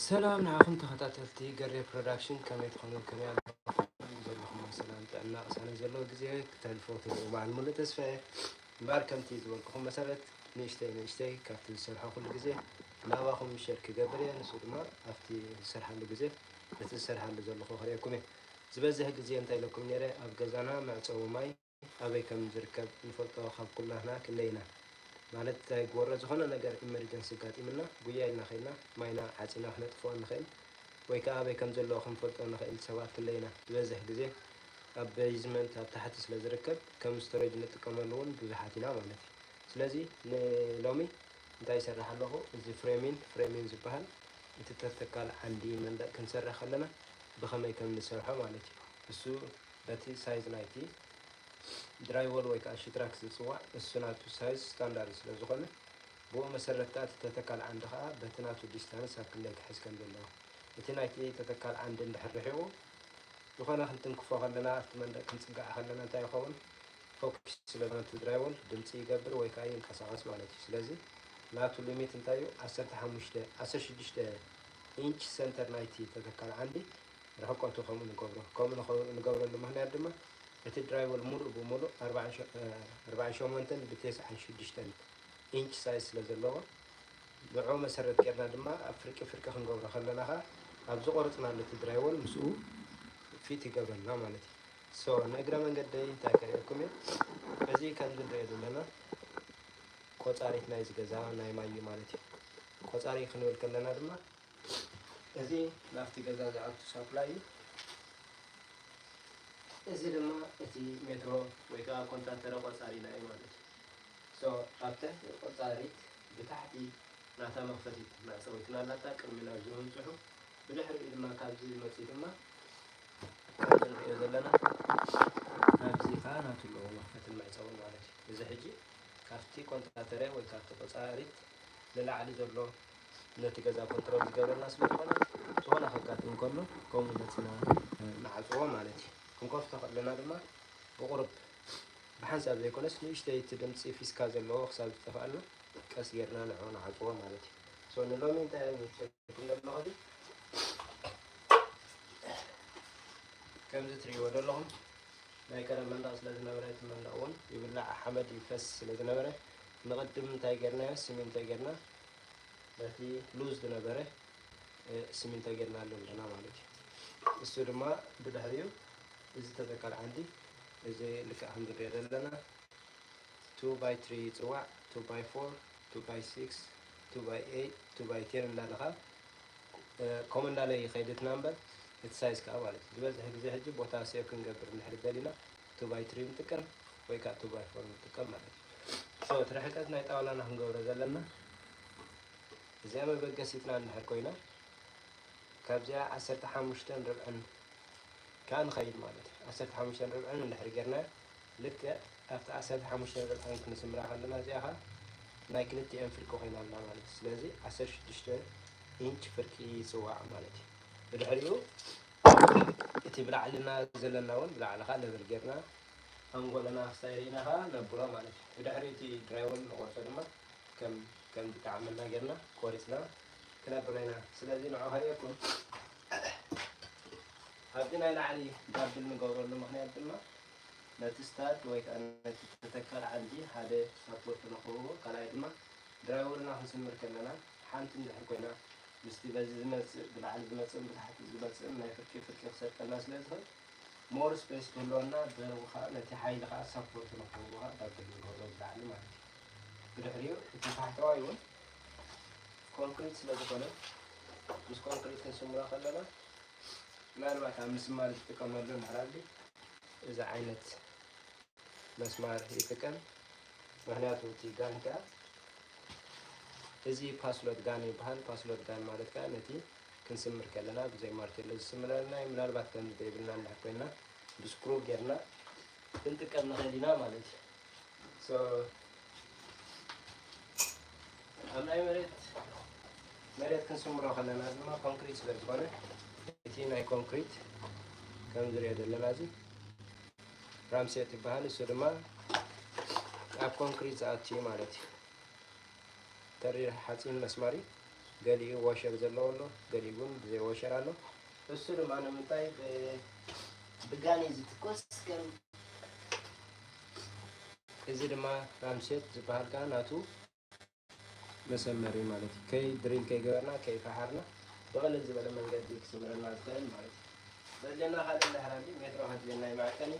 ሰላም ንዓኹም ተኸታተልቲ ገሬ ፕሮዳክሽን፣ ከመይ ትኾኑ? ከመይ ኣለኹም? ዘለኹም ሰላም ጥዕና ቅሳነት ዘለዎ ግዜ ክተሕልፎ ትብኡ በዓል ሙሉእ ተስፋ እየ። እምበኣር ከምቲ ዝበልኩኹም መሰረት ንእሽተይ ንእሽተይ ካብቲ ዝሰርሖ ኩሉ ግዜ ናባኹም ሸር ክገብር እየ። ንሱ ድማ ኣብቲ ዝሰርሓሉ ግዜ እቲ ዝሰርሓሉ ዘለኹ ክርእየኩም እየ። ዝበዝሕ ግዜ እንታይ ኢለኩም ነይረ? ኣብ ገዛና መዕጸዊ ማይ ኣበይ ከም ዝርከብ ንፈልጦ ካብ ኩላህና ክንደይ ኢና? ማለት እንታይ ግበሮ፣ ዝኾነ ነገር ኢመርጀንሲ ኣጋጢምና ጉያ ኢልና ኸይድና ማይና ዓጺና ክነጥፍኦ ንኽእል ወይ ከዓ ኣበይ ከም ዘለዎ ክንፈልጦ ንኽእል ሰባት ክንደይ ኢና? ዝበዝሕ ግዜ ኣብ ቤዝመንት ኣብ ታሕቲ ስለ ዝርከብ ከም ስቶሬጅ ንጥቀመሉ እውን ብዙሓት ኢና ማለት እዩ። ስለዚ ንሎሚ እንታይ ይሰርሕ ኣለኹ? እዚ ፍሬሚን ፍሬሚን ዝበሃል እቲ ተተካል ዓንዲ መንደቕ ክንሰርሕ ከለና ብኸመይ ከም ንሰርሖ ማለት እዩ። እሱ በቲ ሳይዝ ናይቲ ድራይወል ወይ ከዓ ሽትራክ ዝፅዋዕ እሱ ናቱ ሳይዝ ስታንዳርድ ስለ ዝኾነ ብኡ መሰረት እቲ ተተካል ዓንዲ ከዓ በቲ ናቱ ዲስታንስ ኣብ ክንደይ ክሕዝ ከም ዘለዎ እቲ ናይቲ ተተካል ዓንዲ እንድሕር ርሒቑ ዝኾነ ክንትንክፎ ከለና ኣብቲ መንደቕ ክንፅጋዕ ከለና እንታይ ይኸውን? ፎክስ ስለ ዝኾነ እቲ ድራይወል ድምፂ ይገብር ወይ ከዓ ይንቀሳቐስ ማለት እዩ። ስለዚ ናቱ ሊሚት እንታይ እዩ? ዓሰርተ ሓሙሽተ ዓሰርተ ሽዱሽተ ኢንች ሰንተር ናይቲ ተተካል ዓንዲ ርሕቀቱ ከምኡ ንገብሮ። ከምኡ ንኸ- ንገብረሉ ምኽንያት ድማ እቲ ድራይወል ሙሉእ ብሙሉእ ኣርባዓን ሸ- እ፣ ኣርባዓን ሸሞንተን ብተስዓን ሽዱሽተን ኢንች ሳይዝ ስለ ዘለዎ ንዕኡ መሰረት ጌርና ድማ ኣብ ፍርቂ ፍርቂ ክንገብሮ ከለና ኸዓ ኣብ ዝቆረፅናሉ እቲ ድራይወል ምስኡ ፊት ይገብረልና ማለት እዩ። ሶ ንእግረ መንገደይ እንታይ ከርእየኩም እየ፣ እዚ ከምዚ ንሪኦ ዘለና ቆፃሪት ናይዚ ገዛ ናይ ማይ እዩ ማለት እዩ። ቆፃሪ ክንብል ከለና ድማ እዚ ናብቲ ገዛ ዝኣቱ ሳፕላይ እዩ። እዚ ድማ እቲ ሜትሮ ወይ ከዓ ኮንትራክተር ቆፃሪና እዩ ማለት እዩ። ሶ ኣብ ትሕቲ ቆፃሪት ብታሕቲ ናታ መኽፈቲት መዕፀዊትና ኣላታ ቅድሚ ናብዚ ምምፅሑ ብድሕሪኡ ድማ ካብዚ መፂኡ ድማ ከምዚ ንሪኦ ዘለና ናብዚ ከዓ ናቱ ኣለዎ መኽፈትን መዕፀውን ማለት እዩ። እዚ ሕጂ ካብቲ ኮንትራክተር ወይ ካብቲ ቆፃሪት ንላዕሊ ዘሎ ነቲ ገዛ ኮንትሮል ዝገብረልና ስለ ዝኾነ ዝኾነ ከጋጥም ከሎ ከምኡ መፂና ንዓፅዎ ማለት እዩ። ክንከፍቶ ከለና ድማ ብቁሩብ ብሓንሳብ ዘይኮነስ ንእሽተይ እቲ ድምፂ ፊስካ ዘለዎ ክሳብ ዝጠፍኣልና ቀስ ጌርና ንዕኡ ንዓፅዎ ማለት እዩ። ሶ ንሎሚ እንታይ እየ ዘምፅእልኩም ዘለኹ እዚ ከምዚ ትርእይዎ ዘለኹም ናይ ቀደም መንደቕ ስለ ዝነበረ እቲ መንደቕ እውን ይብላዕ ሓመድ ይፈስ ስለ ዝነበረ ንቕድም እንታይ ጌርናዮ? ሲሚንቶ ጌርና ነቲ ሉዝ ዝነበረ ሲሚንቶ ጌርናሉ ኣለና ማለት እዩ። እሱ ድማ ብድሕሪኡ እዚ ተተካል ዓንዲ እዚ ልክዕ ከም ዝሪኦ ዘለና ቱ ባይ ትሪ ይፅዋዕ፣ ቱ ባይ ፎር፣ ቱ ባይ ሲክስ፣ ቱ ባይ ኤይት፣ ቱ ባይ ቴን እንዳለኻ ከምኡ እንዳለ ይኸይድ እቲ ናምበር እቲ ሳይዝ ከዓ ማለት እዩ። ዝበዝሕ ግዜ ሕጂ ቦታ ሴቭ ክንገብር እንድሕር ደሊና ቱ ባይ ትሪ ንጥቀም ወይ ከዓ ቱ ባይ ፎር ንጥቀም ማለት እዩ። ሶ እቲ ርሕቀት ናይ ጣውላና ክንገብሮ ዘለና እዚኣ መበገሲትና እንድሕር ኮይና ካብዚኣ ዓሰርተ ሓሙሽተን ርብዕን ከዓ ንኸይድ ማለት እዩ። ዓሰርተ ሓሙሽተን ርብዕን እንድሕር ጌርና ልክዕ ኣብቲ ዓሰርተ ሓሙሽተ ርብዕን ክንስምራ ከለና እዚኣ ኸዓ ናይ ክልቲኤን ፍርቂ ኮይና ኣላ ማለት እዩ። ስለዚ ዓሰርተ ሽዱሽተ ኢንች ፍርቂ ይፅዋዕ ማለት እዩ። ብድሕሪኡ እቲ ብላዕልና ዘለና እውን ብላዕሊ ኸዓ ለበል ጌርና ኣንጎለና ክሳይ ርኢና ኸዓ ነብሮ ማለት እዩ። ብድሕሪ እቲ ድራይወል ንቆርፆ ድማ ከም ከም ዝጠዓመና ጌርና ቆሪፅና ክነብሮ ኢና። ስለዚ ንዑ ከርእየኩም ኣብዚ ናይ ላዕሊ ዳብል ንገብረሉ ምኽንያት ድማ ነቲ ስታድ ወይ ከዓ ነቲ ተተካል ዓንዲ ሓደ ሳፖርት ንኽህቦ፣ ካልኣይ ድማ ድራይወልና ክንስምር ከለና ሓንቲ እንድሕር ኮይና ምስቲ በዚ ዝመፅእ ብላዕሊ ዝመፅእን ብታሕቲ ዝመፅእን ናይ ፍርቂ ፍርቂ ክሰርቀልና ስለ ዝኽእል ሞር ስፔስ ክህልወና በሩ ከዓ ነቲ ሓይሊ ከዓ ሳፖርት ንኽህቦ ከዓ ዳብል ንገብሮ ብላዕሊ ማለት እዩ። ብድሕሪኡ እቲ ታሕተዋይ እውን ኮንክሪት ስለ ዝኾነ ምስ ኮንክሪት ክንስምሮ ከለና ምናልባት ኣብ ምስማር ዝጥቀመሉ እንድሕር ኣሊ እዚ ዓይነት መስማር ይጥቀም። ምኽንያቱ እቲ ጋን ከዓ እዚ ፓስሎት ጋን ይበሃል። ፓስሎት ጋን ማለት ከዓ ነቲ ክንስምር ከለና ብዘይ ማርቴሎ ዝስምረልና እዩ። ምናልባት ከም ዘይብልና እንድሕር ኮይና ብስክሩ ጌርና ክንጥቀም ንኽእል ኢና ማለት እዩ። ሶ ኣብ ናይ መሬት መሬት ክንስምሮ ከለና ድማ ኮንክሪት ስለ ዝኾነ እቲ ናይ ኮንክሪት ከም ዝሪኦ ዘለና እዚ ራምሴት ይበሃል። እሱ ድማ ኣብ ኮንክሪት ዝኣቱ እዩ ማለት እዩ። ተሪር ሓፂን መስማሪ ገሊኡ ወሸር ዘለዎ ኣሎ፣ ገሊኡ እውን ብዘይ ወሸር ኣሎ። እሱ ድማ ንምንታይ ብ-፣ ብጋን እዩ ዝትኮስ? ከም እዚ ድማ ራምሴት ዝበሃል ከዓ ናቱ መሰመሪ ማለት እዩ። ከይ ድሪል ከይገበርና ከይፈሓርና ብቐለል ዝበለ መንገዲ ክስምረና ዝኽእል ማለት እዩ። ዘድልየና ካልእ እንድሕር ሃልዩ ሜትሮ ከድልየና እዩ፣ መዐቀኒ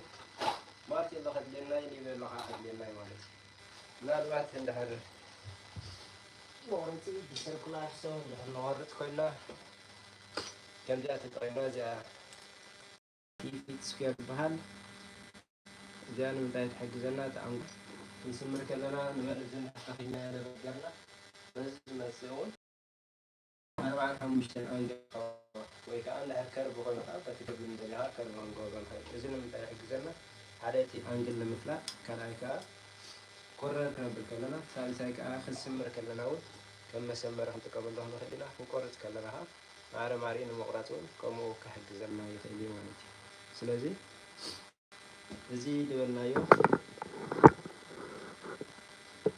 ማርቴሎ ከድልየና እዩ፣ ሊቤሎ ከዓ ከድልየና እዩ ማለት እዩ። ምናልባት እንድሕር መቑረፂ ብሰርኩላር ሰው እንድሕር ነቖርፅ ኮይንና ከምዚኣ ተጠቒምና እዚኣ ፊት ስኩዌር ዝበሃል እዚኣ ንምንታይ ትሕግዘና? እቲ ኣንጉል ክንስምር ከለና ንመርዚ ተኺልና ነበገርና በዚ ዝመፅእ እውን ኣርባዓን ሓሙሽተን ኣንግል ወይ ከዓ እንድሕር ከርብ ኮይኑ ከዓ በቲ ከርብ እንደሊኻ ከርብ ክንገብሮ ንኽእል። እዚ ንምንታይ ይሕግዘና? ሓደ እቲ ኣንግል ንምፍላጥ፣ ካልኣይ ከዓ ኮርነር ክነብል ከለና፣ ሳልሳይ ከዓ ክንስምር ከለና እውን ከም መሰመሪ ክንጥቀመሉ ንኽእል ኢና። ክንቆርፅ ከለና ከዓ ማዕረ ማዕሪኡ ንምቑራፅ እውን ከምኡ ክሕግዘና ይኽእል እዩ ማለት እዩ። ስለዚ እዚ ዝበልናዮ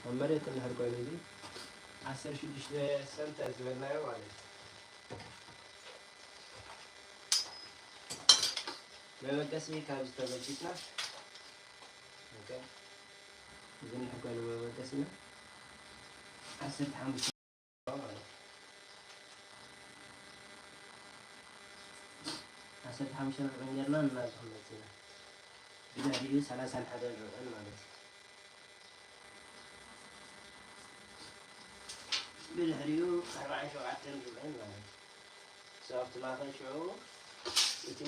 ኣብ መሬት እንድሕር ኮይኑ እዚ ዓሰርተ ሽዱሽተ ሰንተር ዝበልናዮ ማለት እዩ። መበገሲ ካብ ዝተበጊስና፣ ኦኬ፣ እዚ እንድሕር ኮይኑ መበገሲና ዓሰርተ ሓሙሽተ ማለት እዩ። ዓሰርተ ሓሙሽተ ርብዕን ጌርና እናዚ ክንመጽእ ኢና። ብድሕሪኡ ሰላሳን ሓደን ርብዕን ማለት እዩ። ብድሕሪኡ ኣርባዓን ሸውዓተን ርብዕን ማለት እዩ። So ኣብቲ ማእኸል ሽዑ እቲ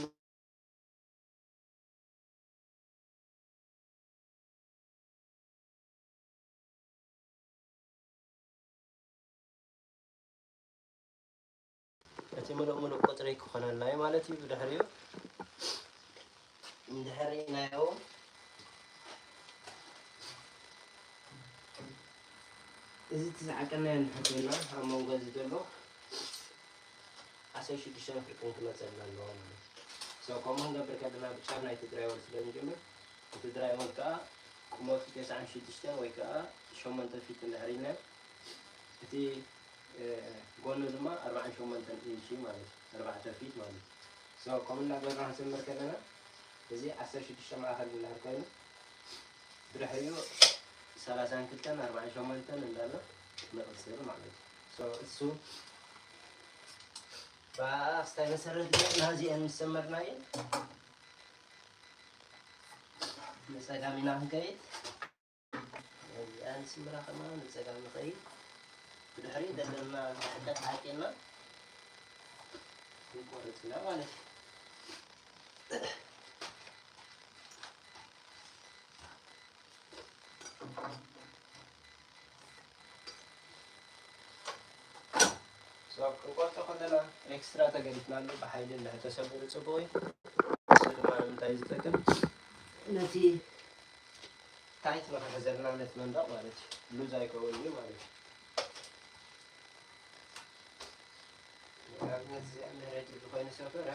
እቲ ምሉእ ምሉእ ቁጽሪ ክኾነልና እዩ ማለት እዩ። ብድሕሪኡ እንድሕር ርኢናዮ፣ እዚ እቲ ዝዓቀናዮ እንድሕር ኮይና፣ ኣብ መንጎ እዚ ዘሎ ዓሰርተ ሽዱሽተ ነፍሪ ክንመጸልና ኣለዎ ማለት እዩ። So፣ ከምኡ ክንገብር ከለና ብጫፍ ናይቲ ድራይወል ስለ ንጅምር፣ እቲ ድራይወል ከኣ ቁመቱ ተስዓን ሽዱሽተን ወይ ከኣ ሸሞንተ ፊት እንድሕር ኢልና፣ እቲ፣ እ፣ ጎኑ ድማ ኣርባዓን ሸሞንተን ኢንቺ ማለት እዩ፣ ኣርባዕተ ፊት ማለት እዩ። So፣ ከምኡ እናገበርና ክንስምር ከለና፣ እዚ ዓሰርተ ሽዱሽተ ማእኸል እንድሕር ኮይኑ፣ ብድሕሪኡ ሰላሳን ክልተን ኣርባዓን ሸሞንተን እንዳልና ንቕጽል ማለት እዩ። So፣ እሱ ብኣስታይ መሰረት ገይርና እዚአን ምስ ሰመርናየን ንጸጋም ኢና ክንከይድ። እዚኣ ንስምራ ከማን ንጸጋም ንኸይድ። ብድሕሪኡ ዘለና ሕቀት ዓቂልና ክንቆርጽ ኢና ማለት እዩ። So፣ ክንቆርጾ ከለና ኤክስትራ ተገዲፍናሉ ብሓይሊ እንድሕር ተሰቢሩ ጽቡቕ እዩ። እዚ ድማ ንምንታይ እዩ ዝጠቅም? ነቲ ታይት ንኽሕዘልና ነቲ መንደቕ ማለት እዩ። ሉዝ ኣይከውን እዩ ማለት እዩ። ንኣብነት እዚኣ እንድሕር ኣድሊ ኮይኑ ሰፈራ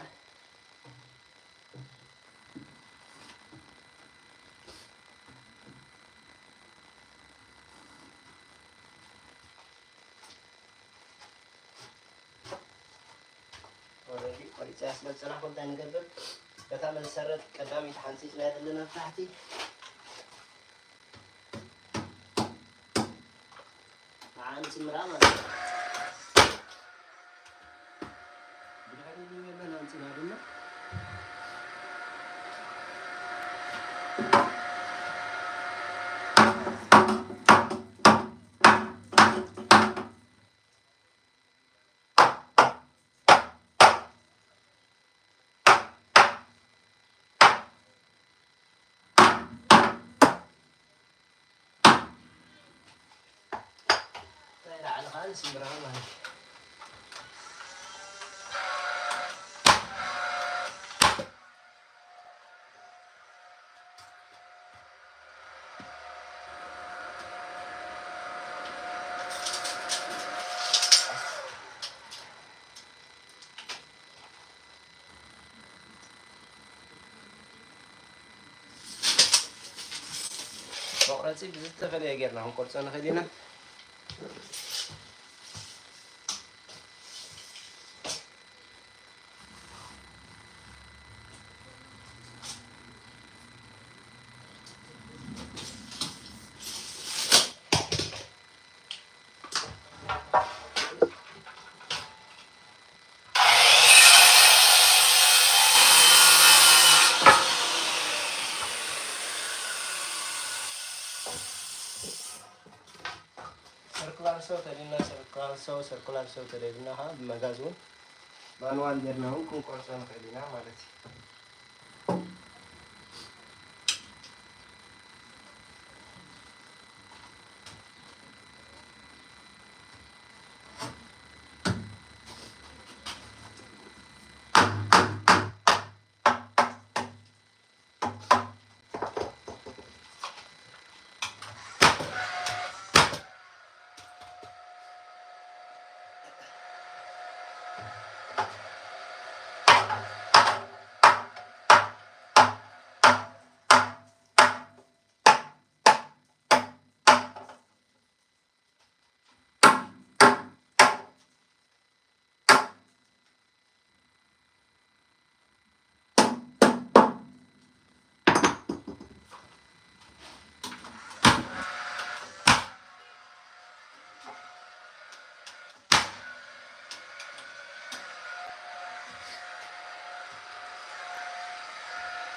ኦረዲ ቆሪፀያ ስለ ዝፀናሕኩ እንታይ ንገብር? በታ መሰረት ቀዳሚት ሓንፂፅናያ ዘለና ታሕቲ ንዓ ንስምራ ማለት እዩ። ብድሕሪ ንበለን ኣንፅና ድማ ላዕሊ ከዓ ንስምራ ማለት እዩ። መቑረፂ ብዝተፈለየ ጌርና ክንቆርፆ ንኽእል ኢና። ሰርኩላር ሰው ተደልና፣ ሰርኩላር ሰው፣ ሰርኩላር ሰው ተደልና፣ ካ ብመጋዝ እውን ማንዋል ጌርና እውን ክንቆርጾ ንኽእል ኢና ማለት እዩ።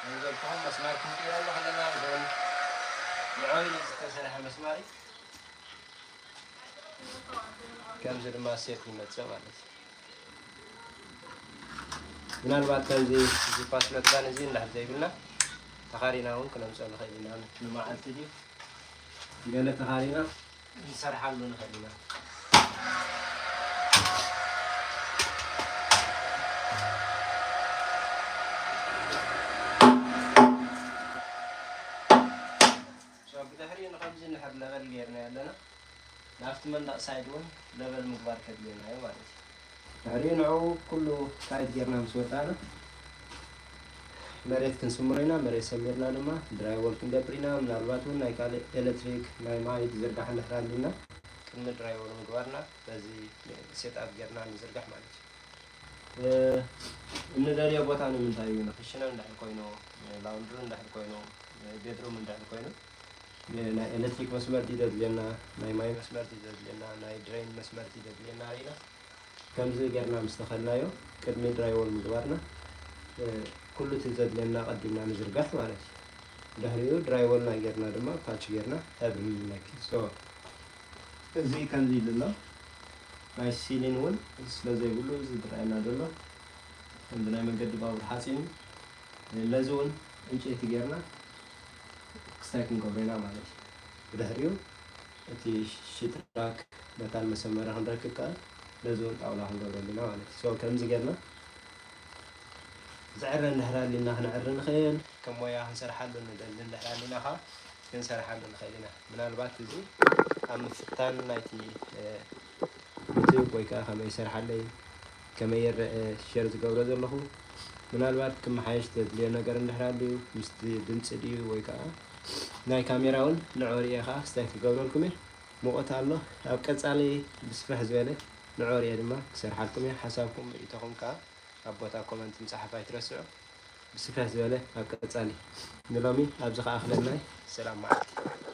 ንዘልኩኹም መስመር ክንቅይረሉ ከለና፣ እዞም ንዕኡ ኢሉ ዝተሰርሐ መስመር እዩ። ከምዚ ድማ ሴት ይመጽእ ማለት እዩ። ምናልባት ከምዚ ዚፓስ መክዳን እዚ እንድሕር ዘይብልና፣ ተኻሪና እውን ክነምጽኦ ንኽእል ኢና። ንመዓልቲ ድዩ ገለ ተኻሪና ንሰርሓሉ ንኽእል ኢና። So፣ ብድሕሪኡ ንኸምዚ እንድሕር ለበል ጌርና ኣለና፣ ናብቲ መንደቕ ሳይድ እውን ለበል ምግባር ከድልየና እዩ ማለት እዩ። ድሕሪኡ ንዕኡ ኩሉ ታይት ጌርና ምስ ወዳእና፣ መሬት ክንስምሮ ኢና። መሬት ሰሚርና ድማ ድራይ ዎል ክንገብር ኢና። ምናልባት እውን ናይ ካልእ ኤሌክትሪክ፣ ናይ ማይ ዝርጋሕ እንድሕር ኣሊና፣ ቅድሚ ድራይ ዎል ምግባርና በዚ ሴት ኣፕ ጌርና ንዝርጋሕ ማለት እዩ። እ፣ እንደልዮ ቦታ ንምንታይ እዩ? ንክሽነ እንድሕር ኮይኑ፣ ላውንድሪ እንድሕር ኮይኑ፣ ቤድሩም እንድሕር ኮይኑ፣ ናይ ኤሌክትሪክ መስመር ድዩ ዘድልየና፣ ናይ ማይ መስመር ድዩ ዘድልየና፣ ናይ ድሬን መስመር ድዩ ዘድልየና ርኢና፣ ከምዚ ጌርና ምስ ተኸልናዮ፣ ቅድሚ ድራይ ዎል ምግባርና፣ እ፣ ኩሉ እቲ ዘድልየና ቀዲምና ንዝርጋሕ ማለት እዩ። ድሕሪኡ ድራይ ዎልና ጌርና ድማ ፓች ጌርና እብሪ ንነኪ። So፣ እዚ ከምዚ ኢሉ ኣሎ። ናይ ሲሊን እውን ስለ ዘይብሉ እዚ ዝረኣየና ዘሎ ከምዚ ናይ መገዲ ባቡር ሓፂን፣ ለዚ እውን ዕንጨይቲ ጌርና ክስታይ ክንገብሮ ኢና ማለት እዩ። ብድሕሪኡ እቲ ሽትራክ መታን መሰመሪ ክንረክብ ከኣ ለዚ እውን ጣውላ ክንገብረሉ ኢና ማለት እዩ። So፣ ከምዚ ጌርና ዝዕረ እንድሕር ኣሊና ክነዕሪ ንኽእል፣ ከም ሞያ ክንሰርሓሉ ንደሊ እንድሕር ኣሊና ኸኣ ክንሰርሓሉ ንኽእል ኢና። ምናልባት እዚ ኣብ ምፍታን ናይቲ፣ እ፣ ዩቱብ ወይ ከኣ ከመይ ይሰርሓለይ፣ ከመይ ይረአ፣ ሸር ዝገብሮ ዘለኹ፣ ምናልባት ክመሓየሽ ዘድልዮ ነገር እንድሕር ኣልዩ፣ ምስቲ ድምጺ ድዩ ወይ ከኣ ናይ ካሜራ እውን ንዕኡ ርእየ ከኣ ክስታይ ክገብረልኩም እየ። ሙቐት ኣሎ። ኣብ ቀጻሊ ብስፍሕ ዝበለ ንዕኡ ርእየ ድማ ክሰርሓልኩም እየ። ሓሳብኩም ርእይቶኹም ከኣ ኣብ ቦታ ኮመንት ምጽሓፍ ኣይትረስዑ። ብስፍሕ ዝበለ ኣብ ቀጻሊ። ንሎሚ ኣብዚ ከኣ ክለናይ። ሰላም መዓልቲ።